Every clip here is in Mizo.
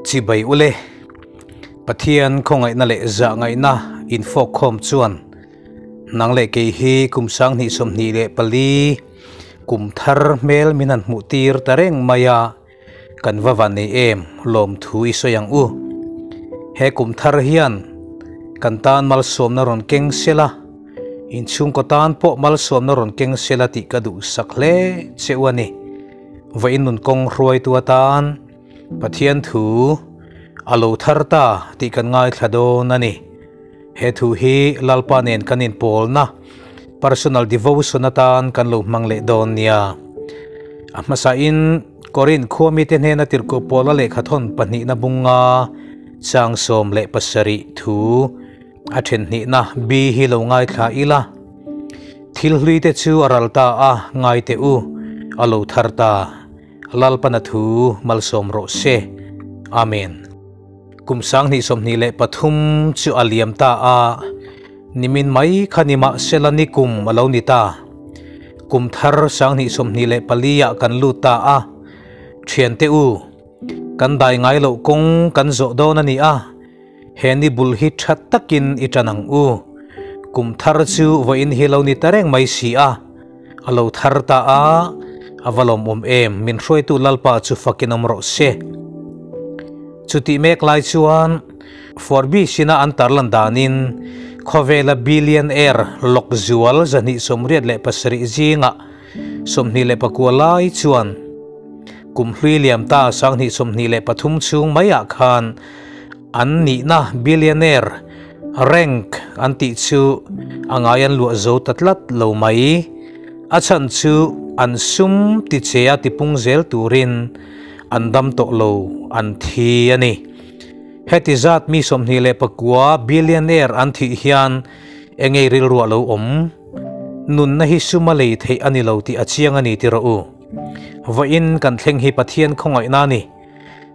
Chibai ule, Pathian khawngaihna leh zahngaihna infawkkhawm chuan nang leh kei hi kum 2024 kum thar hmel min han hmuh tir ta reng mai a, kan va van nei em lawmthu i sawi ang u. He kum thar hian kan tan malsawmna rawn keng sela, inchhungkaw tan pawh malsawmna rawn keng sela tih ka duhsak hle che u a ni. Vawiin nun kawng hruaitu atan Pathian thu a lo thar ta tih kan ngaithla dawn a ni. He thu hi Lalpa nen kan inpawlna, personal devotion, atan kan lo hmang leh dawn nia. A hmasain Korinth khua mite hnena tirhkoh Paula lehkhathawn pahnihna bunga chang 17 thu a then hnihna bi hi lo ngaithla ila. Thil hlui te chu a ral ta a, ngai teh u, a lo thar ta. Lalpana thu malsawm rawh se. Amen. Kum 2023 chu a liam ta a, nimin mai kha ni mahsela nikum a lo ni ta. Kum thar 2024 ah kan lut ta a, thiante u, kan dai ngai loh kawng kan zawh dawn a ni a, he ni bul hi tha takin i tan ang u. Kum thar chu vawiin hi lo ni ta reng mai si a, a lo thar ta a, a va lawmawm em, min hruaitu Lalpa chu fakin awm rawh se. Chutih mek lai chuan Forbes ina an tarlan danin khawvela billionaire lawk zual 287 zingah 29 lai chuan kum hlui liam ta 2023 chhung maiah khan an nihna billionaire rank an tih chu a ngai an luah zo ta tlat lo mai. A chhan chu an sum tichea tipung zel turin an dam tawh lo an thi a ni. Heti zat mi 29 billionaire an thih hian engei rilruah lo awm. Nunna hi suma lei theih a ni lo tih a chiang a ni ti rawh u. Vawiin kan thleng hi Pathian khawngaihna a ni.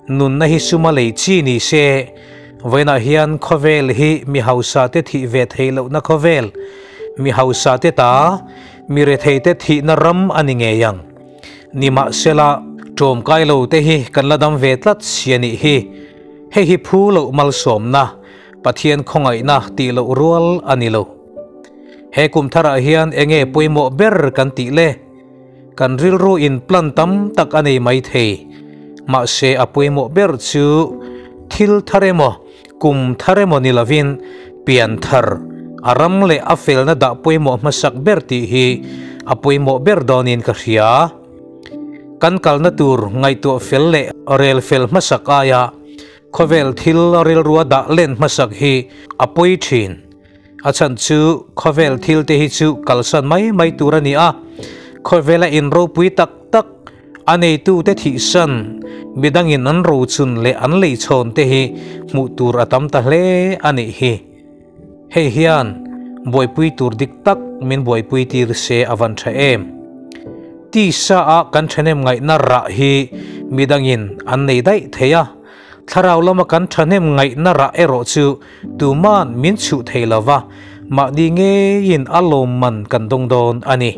Nunna hi suma lei chi ni se, vawiinah hian khawvel hi mi hausa te thih ve theih lohna khawvel, mi hausa te ta, mi rethei te thihna ram a ni ngei ang. Nimahsela, ṭawmkai lo te hi kan la dam ve tlat si a nih hi. Hei hi phu loh malsawmna, Pathian khawngaihna tih loh rual a ni lo. He kum tharah hian enge pawimawh ber kan tih le? Kan rilru in plan tam tak a nei mai thei. Mahse a pawimawh ber chu thil thar emaw, kum thar emaw ni lovin pian thar, a ram leh a felna dah pawimawh hmasak ber tih hi a pawimawh ber dawnin ka hria. Kan kalna tur ngaihtuah fel leh rel fel hmasak aia khawvel thil rilrua dah len hmasak hi a pawi thin. A chhan chu khawvel thil te hi chu kalsan mai mai tur a ni a, khawvela in ropui tak tak a neitu te thihsan midangin an rochun leh an leichhawn te hi hmuh tur a tam ta hle a nih hi. Hei hian buaipui tur dik tak min buaipui tir se a van tha em. Tisa a kan thahnem ngaihna rah hi midangin an nei daih thei a, Thlarau lama kan thahnem ngaihna rah erawh chu tuman min chhuh thei lo va, mahni ngeiin a lawmman kan dawng dawn a ni.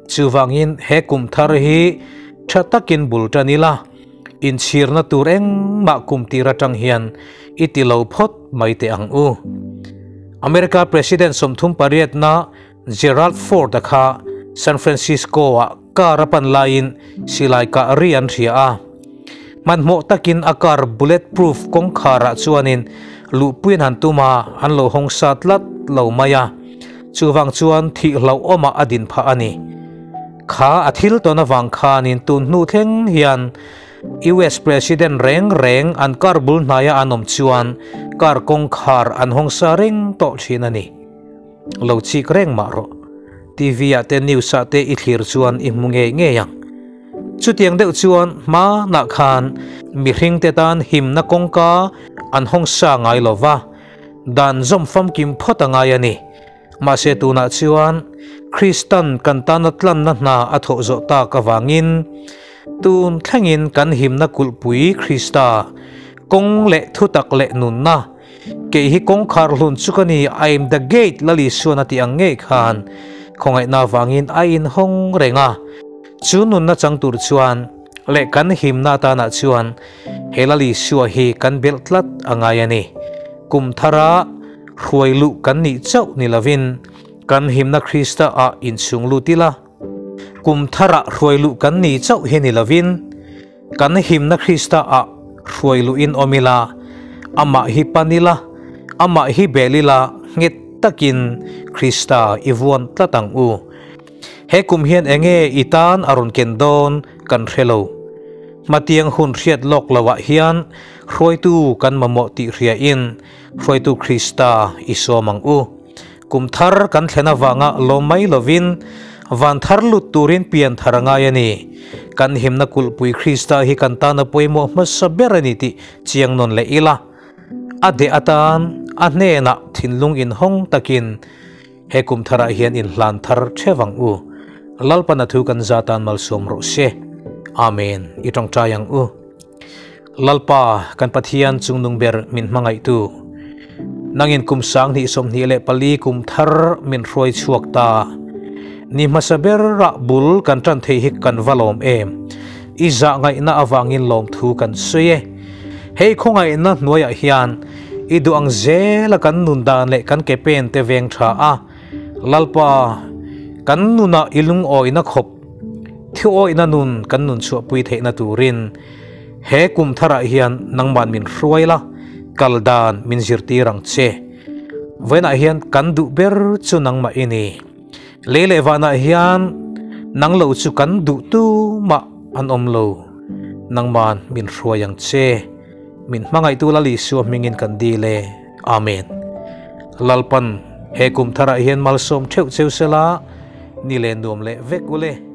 Chuvangin he kum thar hi tha takin bul tan ila, inchhirna tur engmah kum tir atang hian i ti lo phawt mai teh ang u. America President 38na Gerald Ford-a kha San Francisco-ah car a pan laiin silai kah ri an hria a. Hmanhmawh takin a car bulletproof kawngkharah chuanin luhpuiin han tum a, an lo hawng sa tlat lo mai a. Chuvang chuan thih hlauhawmah a din phah a ni. Kha a thil tawn avang khanin tun hnu thleng hian US President reng reng an car bul hnaia an awm chuan car kawngkhar an hawng sa reng tawh thin a ni. Lo chik reng mah rawh. TV ah te news ah te i thlir chuan i hmu ngei ngei ang. Chutiang deuh chuan hmanah khan mihring te tan himna kawngka an hawng sa ngai lo va, dan zawm famkim phawt a ngai a ni. Mahse tunah chuan Kristan kan tana tlanna hna a thawh zawh tak avangin tun thlengin kan himna kulhpui Krista kawng leh thutak leh nunna Kei hi kawngkhar hlun chu ka ni, I am the gate, Lal Isuan a tih ang ngei khan khawngaihna avangin a inhawng reng a. Chu nunna chang tur chuan leh kan himna atana chuan he Lal Isua hi kan belh tlat a ngai a ni. Kum thara hruai luh kan nih chauh ni lovin kan himna Krista ah inchhung lut ila, kum thara hruai luh kan nih chauh hi ni lovin kan himna Krista ah hruai luhin awm ila, amah hi pan ila, amah hi bel ila nghet takin Krista i vuan tlat ang u. He kum hian enge i tan a rawn ken dawn kan hre lo. Hmatiang hun hriat lawk loah hian hruaitu kan mamawh tih hriain hruaitu Krista i sawm ang u. Kum thar kan thlen avanga lawm mai lovin van thar lut turin pian thar a ngai a ni. Kan himna kulhpui Krista hi kan tana pawimawh hmasa ber a ni tih chiang nawn leh ila. A deh atan a hnenah thinlung inhawng takin He kum tharah hian inhlan thar theuh ang u. Lalpan a thu kan zatan malsawm rawh se. Amen. I tawngtai ang u. Lalpa, kan Pathian chungnung ber min hmangaihtu. Nangin kum 2024 kum thar min hruai chhuak ta. Ni hmasa berah bul kan tan thei hi kan va lawm em. I zah ngaihna avangin lawmthu kan sawi e. Hei khawngaihna hnuaiah hian i duh ang zela kan nun dan leh kan ke pen te veng tha a, Lalpa, kan nunah i lungawihna khawp, thiawihna nun kan nun chhuahpui theihna turin he kum tharah hian nangman min hruai la, kal dan min zirtir ang che. Vawiinah hian kan duh ber chu nangmah i ni. Lei leh vanah hian nang lo chu kan duh tumah an awm lo. Nangman min hruai ang che. Min hmangaihtu Lal Isua hmingin kan dil e. Amen. Lalpan he kum tharah hian malsawm theuh cheu sela, ni leh nuam leh vek ule.